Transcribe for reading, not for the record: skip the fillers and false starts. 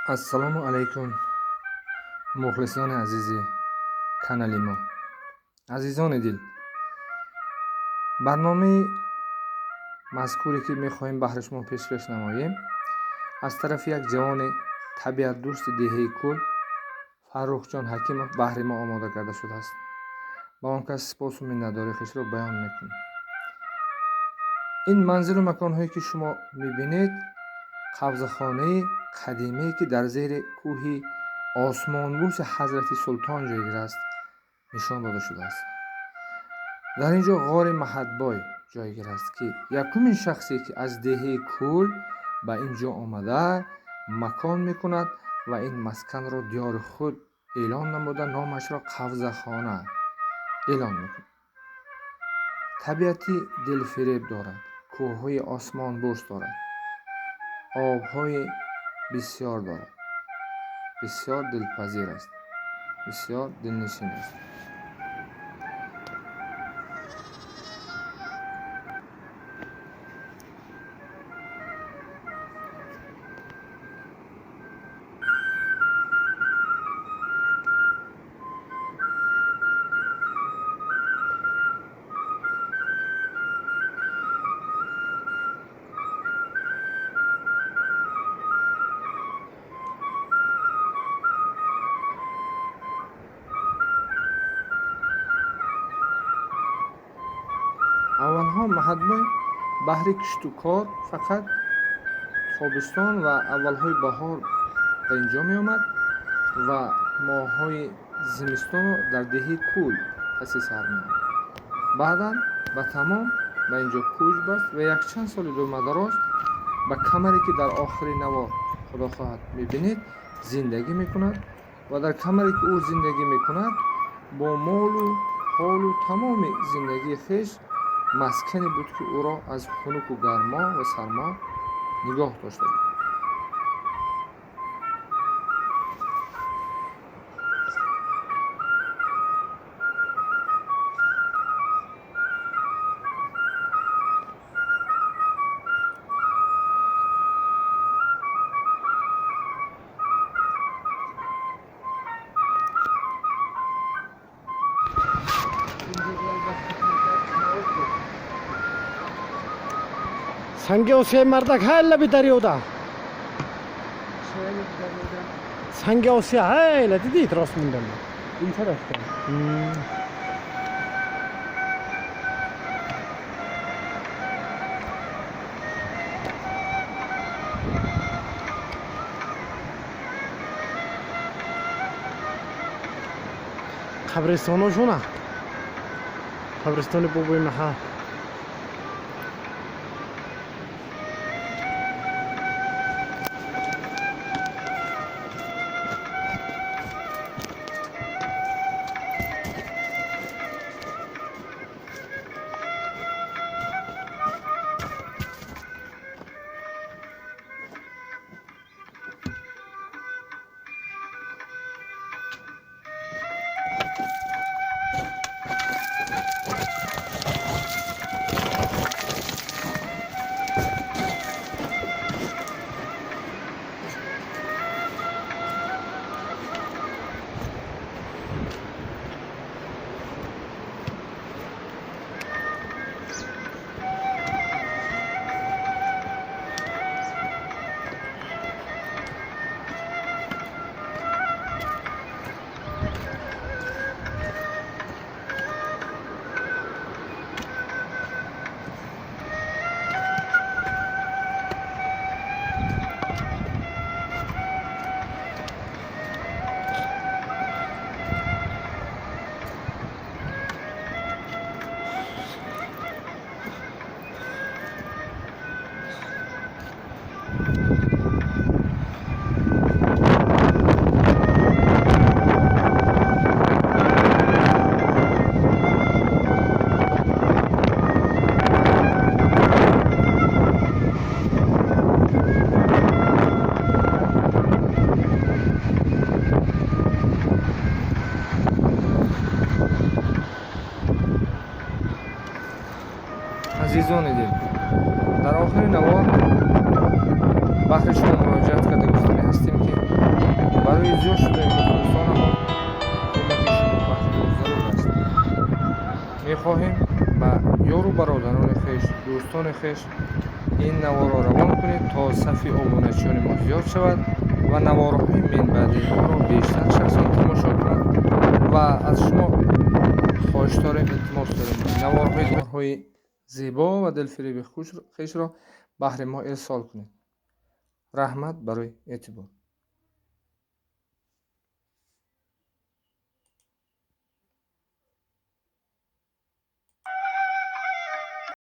Ассалому алайкум, мухлисони азизи канали мо. Азизони дил, барномаи мазкуре, ки мехоҳем баҳри шумо пешкаш намоем, аз тарафи як ҷавони табиатдӯсти деҳаи Кӯл, Фаррухҷон Ҳакимов, баҳри мо омода карда шудааст. Ба он кас сипосу миннатдории хешро баён мекунем. Ин манзилу маконҳое, ки шумо мебинед, қавзахонаи қадимае, ки дар зери кӯҳи осмонбӯси Ҳазрати Султон ҷойгир аст, нишон дода шудааст. Дар ин ҷо ғори Маҳатбой ҷойгир аст, ки якумин шахсе, ки аз деҳаи Кӯл ба ин ҷо омада макон мекунад ва ин масканро диёри худ эълон намуда, номашро Қавзахона эълон мекунад. Табиати дилфиреб дорад, кӯҳҳои осмонбӯс дорад, обҳои бисёр дорад, бисёр дилпазир аст, бисёр дилнишин аст. Аввалҳо Маҳатбой баҳри кишту кор фақат тобистон ва аввалҳои баҳор ба ин ҷо меомад ва моҳҳои зимистонро дар деҳаи Кӯл паси сар меомад. Баъдан ба тамом ба ин ҷо кӯч баст ва якчанд соли думадароз ба камаре, ки дар охири навор, худо хоҳад, мебинед, зиндагӣ мекунад ва дар камаре, ки ӯ зиндагӣ мекунад, бо молу ҳолу тамоми зиндагии хеш маскане буд, ки ӯро аз хунуку гармо ва сармо нигоҳ дошта буд. Санги Осиёи мардак ҳай лаби дарёда. Санги Осиё ҳай ла дидид, рост мондам. Ин тарафта. Қабристоношона. Қабристони бобои маҳал. Азизони дил, дар охири навор баҳри шумо муроҷиат карда гуфтанӣ ҳастем, ки Барои зиёд шудани мухлисонамон кӯмаки шумо баҳри мо зарур аст. Мехоҳем, ба ёру бародарони хеш, дӯстони хеш ин наворро равон кунед, то сафи обуначиёни мо зиёд шавад ва наворҳои минбаъдии моро бештар шахсон тамошо кунанд. Ва аз шумо хоҳиш дорем, илтимос дорем, наворҳои зебо ва дилфиреби хешро баҳри мо ирсол кунед. Раҳмат барои эътибор.